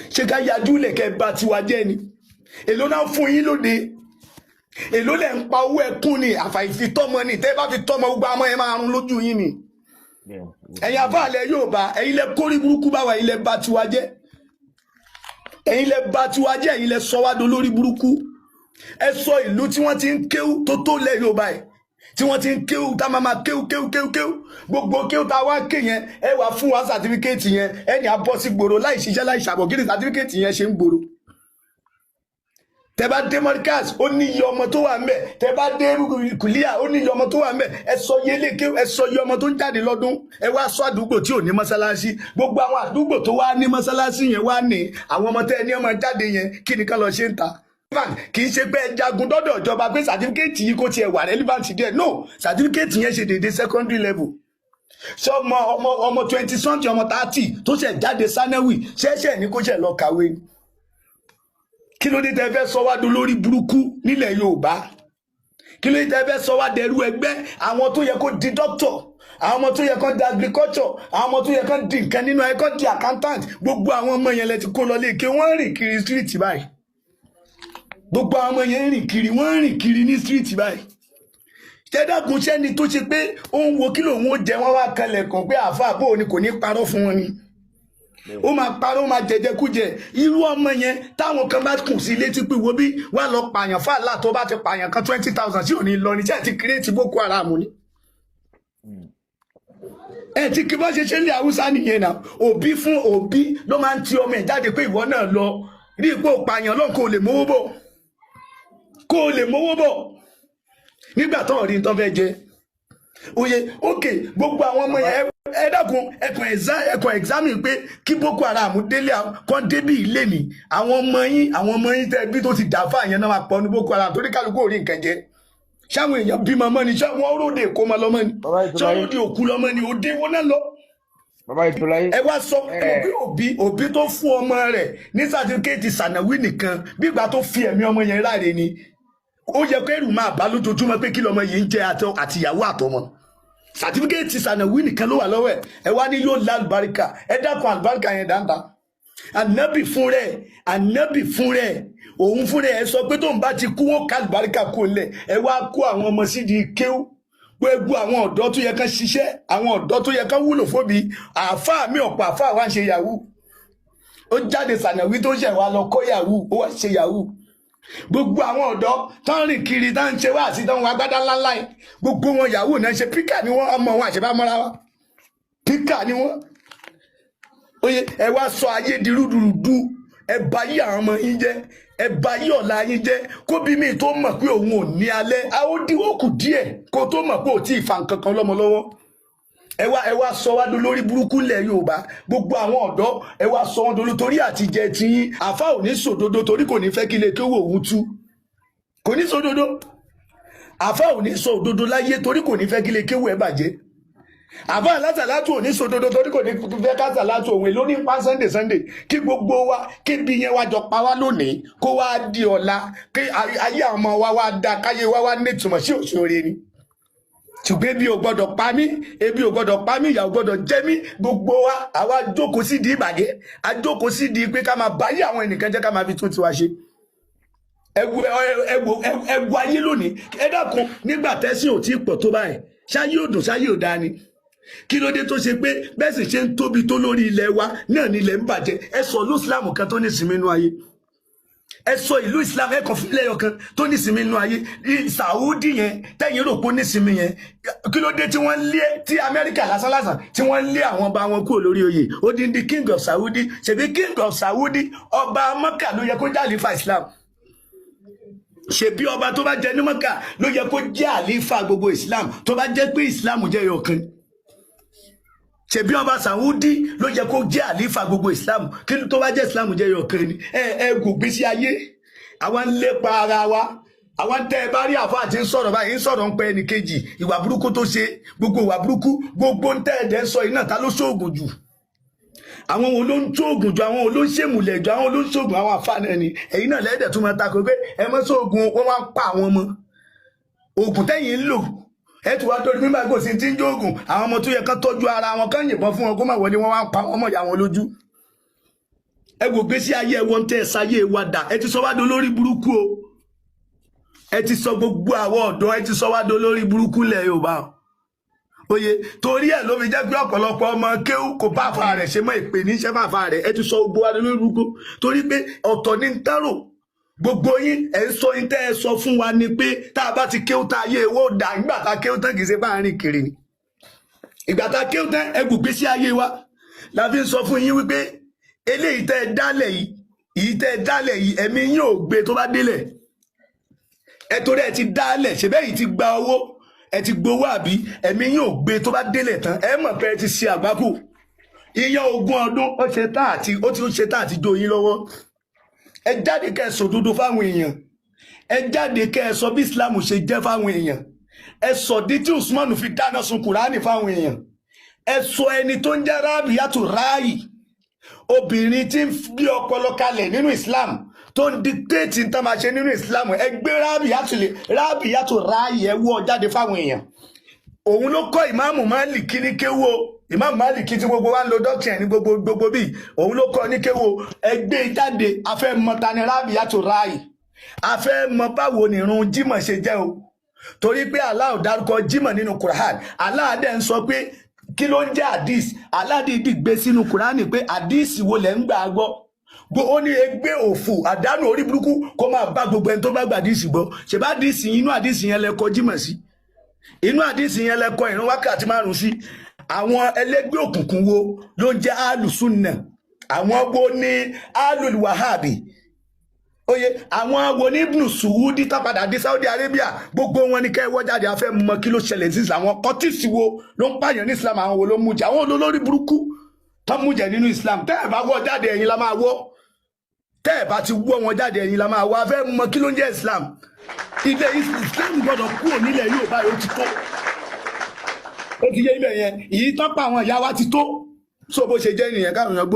Ṣé ká yajú lẹ̀kẹ́ bá tiwa jẹ́ ni? Èló náà fún yín lóde? Èló lẹ̀ ń pa? Owó ẹkún ni àfàìfi tọ́mọ ni. Tẹ́ bá fi tọ́mọ, gbogbo àmọ́ ẹ máa rún lójú yín ni. Ẹ̀yin afáàlẹ̀ yóò bá ẹ̀yin lẹ kórí burúkú báwa, ẹ̀yin lẹ bá tiwa jẹ́, ẹ̀yin lẹ bá tiwa jẹ́, ẹ̀yin lẹ sọ wá dolórí burúkú. Ẹ sọ ìlú tí wọ́n ti ń kéwú tó lẹ̀ Yorùbá yìí, tí wọ́n ti ń kéwú, tá máa máa kéwú kéwú kéwú kéwú, gbogbo kéwú tá a wá ké yẹn, ẹ wàá fún wa certificate yẹn, ẹ ní a bọ́ sí gbòòrò láì ṣiṣẹ́, láì ṣàbọ̀. Kí ni certificate yẹn ṣe ń gbòòrò? Tẹ bá dé Mọ́ríkàs, ó ní iye ọmọ tó wà ń bẹ̀. Tẹ bá dé Kùlíà, ó ní iye ọmọ tó wà ń bẹ̀. Ẹ sọ iye léke, ẹ sọ iye ọmọ tó ń jáde lọ́dún. Ẹ wá sọ àdúgbò tí ò ní mọ́sálásí. Gbogbo àwọn àdúgbò tó wá ní mọ́sálásí yẹn, wá ní àwọn ọmọ tẹ ẹ ní ọmọ jáde yẹn, kí ni ká lọ ṣe ń ta? Kì í ṣe pé ẹ jagun dọ́dọ̀ ìjọba pé certificate yìí kò tiẹ̀ wà relevant díẹ̀. No, certificate yẹn ṣe déédéé secondary level. Ṣé ọmọ ọmọ 20 something, ọmọ 30 tó ṣẹ̀ jáde sanawi, ṣẹ̀ṣẹ̀ ní kó ṣẹ̀ lọ kàwé? Kí ló dé tẹ́ fẹ́ sọ wá dolórí burúkú nílẹ̀ Yorùbá? Kí ló dé tẹ́ fẹ́ sọ wá dẹrú ẹgbẹ́? Àwọn tó yẹ kó di doctor, àwọn ọmọ tó yẹ kó di agriculture, àwọn ọmọ tó yẹ kó di nǹkan nínú ẹ, kó di accountant, gbogbo àwọn ọmọ yẹn lẹ ti kó lọ lé kí wọ́n rìn kiri street báyìí. Gbogbo àwọn ọmọ yẹn rìn kiri, wọ́n rìn kiri ní street báyìí. Ṣẹ́dàkùn, sẹ́ni tó ṣe pé ó ń wo kí lòun ó jẹ, wọ́n wá kanlẹ̀kùn pé àáfàá bò ní, kò ní parọ́ fún wọn ni? Ó máa parọ́, ó máa jẹjẹkújẹ. Irú ọmọ yẹn, táwọn kan bá kùn sí létí pé wo bí wà lọ pààyàn fàlà, tó bá ti pààyàn kan, 20,000 tí ò ní lọ ní tí ẹ ti create Boko Haram ni. Ẹ ti kí bọ́ ṣe ṣe ní Haúsá nìyẹn náà. Òbí fún òbí ló máa ń ti ọmọ ẹ̀ jáde pé ìwọ náà lọ rí ipò pààyàn lọ́n, kó o lè mówó bọ̀, kó o lè mówó bọ̀ nígbà tó ń rí tó fẹ́ jẹ oye. Ókè, gbogbo àwọn ọmọ yẹn, ẹ dákun, ẹkùn examine pé kí Boko Haram délé kan débì ilé ní àwọn ọmọ yín, àwọn ọmọ yín tẹ bí tó ti dà fún àyẹn náà máa pọ̀ ní Boko Haram, torí kálukú ò rí nǹkan jẹ. Ṣáwọn èèyàn bímọ mọ́ ni? Ṣé wọ́n róde kó mọ lọ́mọ ni? Bàbá Ṣé Ìtòláyé. wọ́n róde òkú lọ́mọ ni? Òde wọn náà lọ. Bàbá Ìtòláyé. Ẹ wá sọ òbí òbí tó fún ọmọ rẹ̀ ní certificate sànàwí nìkan, bí ìgbà tó fi ẹ̀mí ọmọ yẹn ráre ni. Ó yẹ kó ẹrù máa bá lójoojúmọ́ pé kí lọmọ yìí ń jẹ, àtìyàwó àtọmọ. Certificate sànàwí nìkan ló wà lọ́wọ́ ẹ̀. Ẹ wá ní yóò lálùbáríkà. Ẹ dákun, àlùbáríkà yẹn dáńtà? Ànábì fún rẹ̀, ànábì fún rẹ̀, òun fún rẹ̀ ẹ sọ pé tóun bá ti kú, wọn ká àlùbáríkà kú lẹ̀. Ẹ wá kó àwọn ọmọ sídìí kéwú. Gbogbo àwọn ọ̀dọ́ tó yẹ kán ṣiṣẹ́, àwọn ọ̀dọ́ tó yẹ kán wúlò fóbi, àáfàá mi, ọ̀pọ̀ àáfàá wa ń ṣe yahoo. Ó jáde sànàwí tó ṣẹ̀ wá lọ kọ́ yahoo, ó wá ṣe yahoo. Gbogbo àwọn ọ̀dọ́ tó ń rìn kiri, tó ń ṣe wá àti tó ń wá gbádá ńláńlá yìí, gbogbo wọn yahoo náà ṣe. Píkà ni wọ́n, ọmọ wọn àṣebámọ́ra wa, píkà ni wọ́n. Oye, ẹ wá sọ ayé di rúdurùdu. Ẹ bà yí àwọn ọmọ yín jẹ́, ẹ bà yí ọ̀la yín jẹ́. Kó bí mi tó mọ̀ pé òun ò ní alẹ́, a ó dín ó kù díẹ̀ kó tó mọ̀ pé ò tí ì fa nǹkan kan lọ́mọ lọ́wọ́. Ẹ wá sọ wá dolórí burúkú lẹ̀ Yorùbá. Gbogbo àwọn ọ̀dọ́, ẹ wá sọ wọn dolo torí àtijẹ tiyín. Àfa ò ní sòdodo torí kò ní fẹ́ kí ilé kéwò òun tú. Kò ní sòdodo. Àfa ò ní sọ òdodo láyé torí kò ní fẹ́ kí ilé kéwò ẹ bàjẹ́. Àfa alásàlátù ò ní sòdodo torí kò ní fẹ́ kásàlátù òun èló ní pa Sunday Sunday. Kí gbogbo wa kébi yẹn wá jọ pa wá lónìí, kó wá di ọ̀la, kí ayé àwọn ọmọ wa wá da, káyé wa wá nítumọ̀ sí òṣèré ni. Ṣùgbọ́n ebi ò gbọ́dọ̀ pa mí, ebi ò gbọ́dọ̀ pa mí, ìyà ò gbọ́dọ̀ jẹ mí. Gbogbo wa, àwa jókòó sí di ìbàjẹ́, a jókòó sí di pé ká máa báyé àwọn ẹnìkan jẹ́, ká máa fi tún tiwa ṣe. Ẹ wo ayé lónìí. Ẹ dákun, nígbà tẹ́sìn ò tí ì pọ̀ tó báyìí, ṣáyé ò dùn, ṣáyé ò dáa ni? Kí ló dé tó ṣe pé bẹ́ẹ̀ sì ṣe ń tóbi tó lórí ilẹ̀ wa náà ní ilẹ̀ ń bàjẹ́? Ẹ sọ ìlú Islam kan tó ní ìsinmi inú ayé. Ẹ sọ ìlú Islam ẹ kàn fún ilẹ̀ ọ̀kan tó ní ìsinmi inú ayé. Saudi yẹn tẹ́yìn rò pé ó ní ìsinmi yẹn, kí ló dé tí wọ́n lé, tí Amẹ́ríkà lásánlásán tí wọ́n lé àwọn ọba wọn kúrò lórí oyè? Odindi king of Saudi, ṣèbí king of Saudi, ọba Mọ́kà ló yẹ kó jẹ́ àlífà Islam. Ṣebí ọba tó bá jẹ ní Mọ́kà ló yẹ kó jẹ́ àlífà gbogbo Islam, tó bá jẹ́ pé Islam jẹ́ ẹyọkan. Ṣebí ọba Saudi ló yẹ kó jẹ́ àlífà gbogbo Islam, kí ló tó bá jẹ́ Islam jẹ́ ẹyọkan ni. Ẹ gùn sí ayé, àwa ń lépa ara wa. Àwa ń tẹ́ ẹ bá rí àfa àti ń sọ̀rọ̀ báyìí, ń sọ̀rọ̀ ń pẹ́ ẹnì kejì, ìwà burúkú tó ṣe, gbogbo ìwà burúkú, gbogbo ń tẹ́ ẹ̀dẹ̀ ń sọ yìí náà, ta ló ṣoògùn jù? Àwọn wo ló ń ṣoògùn jù? Àwọn wo ló ń ṣèmùlẹ̀ jù? Àwọn wo ló ń ṣoògùn? Àwọn àfa náà ni. Ẹ̀yin náà lẹ́dẹ̀ tún máa takò pé ẹ mọ́ ṣoògùn. Wọ́n wá ń pa àwọn ọmọ. Oògùn tẹ́yìn ń lò, ẹ tún wá torí mímọ́ kò sí ti ń jóògùn. Àwọn ọmọ tó yẹ kán tọ́jú ara wọn, kán yìnbọn fún wọn kó má wọlé, wọn wá ń pa wọn mọ̀ ya wọn lójú. Ẹ wò gbèsè ayé ẹ, wọ́n tẹ́ ẹ sáyé wa dà. Ẹ ti sọ wá dolórí burúkú o. Ẹ ti sọ gbogbo àwọn ọ̀dọ́, ẹ ti sọ wá dolórí burúkú lẹ̀ Yorùbá o. Oye, torí ẹ ló fi jẹ́ pé ọ̀pọ̀lọpọ̀ ọmọ kéwú kò bá àfa rẹ̀ ṣe mọ́, ìpè ní iṣẹ́ fàfa rẹ̀. Ẹ ti sọ gbogbo wa dolórí burúkú torí pé ọ̀tọ̀ ní ń tẹ́rò. Gbogbo yín, ẹ ń sọ yín tẹ́ ẹ sọ fún wa ni pé tá a bá ti kéwú tá a yé owó dà. Nígbà tá a kéwú tán, kì í ṣe bá a rìn kiri ni. Ìgbà tá a kéwú tán, ẹ gbùgbé sí ayé wa la fi ń sọ fún yín wípé eléyìí tẹ́ ẹ dálẹ̀ yìí, èyí tẹ́ ẹ dálẹ̀ yìí, ẹ̀mí yín ò gbé tó bá délẹ̀. Ẹ torí ẹ ti dálẹ̀ ṣe bẹ́ẹ̀ yìí, ti gba owó, ẹ ti gbowó àbí, ẹ̀mí yín ò gbé tó bá délẹ̀ tán. Ẹ mọ̀ pé ẹ ti ṣe àgbákò. Ìyẹn 20 ọdún, ó ṣe tá àti ó ti ṣe tá àti jó yín lọ́wọ́. Ẹ jáde kẹ́ ẹ sòdodo fáwọn èèyàn. Ẹ jáde kẹ́ ẹ sọ bí Islam ṣe jẹ́ fáwọn èèyàn. Ẹ sọ dí tí Usman fi dáná sun Kùránì fáwọn èèyàn. Ẹ sọ ẹni tó ń jẹ́ Rábìyàtù Ráàyì, obìnrin tí ń gbé ọpọlọ kalẹ̀ nínú Islam, tó ń dictate ń tán máa ṣe nínú Islam. Ẹ gbé Rábìyàtù Ráàyì, ẹ wọ́ jáde fáwọn èèyàn. Òun ló kọ́ Ìmáàmù Málìkì ní kéwú o. Ìmáàmù Málìkì tí gbogbo wa ń lo doctrine ní gbogbo gbogbo bíi, òun ló kọ́ ní kéwú o. Ẹ gbé jáde. A fẹ́ mọ ta ni Rábìyàtù Ráàyì. A fẹ́ mọ báwo ni irun Jímọ̀ ṣe jẹ́ o, torí pé Allah ò dárúkọ Jímọ̀ nínú Quran. Allah dẹ̀ ń sọ pé kí ló ń jẹ́ hadith. Allah dìídì gbé sínú Quran pé hadith wo lẹ̀ ń gbà gbọ́. Ó ní ẹgbẹ́ òfò, àdánù, orí burúkú kó máa bá gbogbo ẹni tó bá gba hadith gbọ́. Ṣèbá hadith, inú hadith yẹn lẹ kọ Jímọ̀ sí, inú hadith yẹn lẹ kọ ìrun wákàtí 5 sí. Àwọn ẹlẹgbẹ́ òkùnkùn wo ló ń jẹ́ alùsùnà? Àwọn wo ní alùwàhábì? Oye, àwọn wo ní Ibn Suwudi tá padà dé Saudi Arabia? Gbogbo wọn ní kẹ́ ẹ wọ́ jáde. A fẹ́ mọ kí ló ṣẹlẹ̀ sí Islam. Àwọn cultist wo ló ń pààyàn ní Islam? Àwọn wo ló mú jẹ? Àwọn olórí burúkú tó mú jẹ nínú Islam, tẹ́ ẹ bá wọ́ jáde, ẹ̀yin la máa wọ́. Tẹ́ ẹ bá ti wọ́ wọn jáde, ẹ̀yin la máa wọ́. A fẹ́ mọ kí ló ń jẹ́ Islam. Ilẹ̀ Islam gbọ́dọ̀ kúrò nílẹ̀ yóò báyìí. Ó ti tó, ó ti yé ibẹ̀ yẹn. Ìyí tán pa àwọn ìyá wa ti tó. So bó ṣe jẹ́ nìyẹn, káwọn èèyàn gbọ́.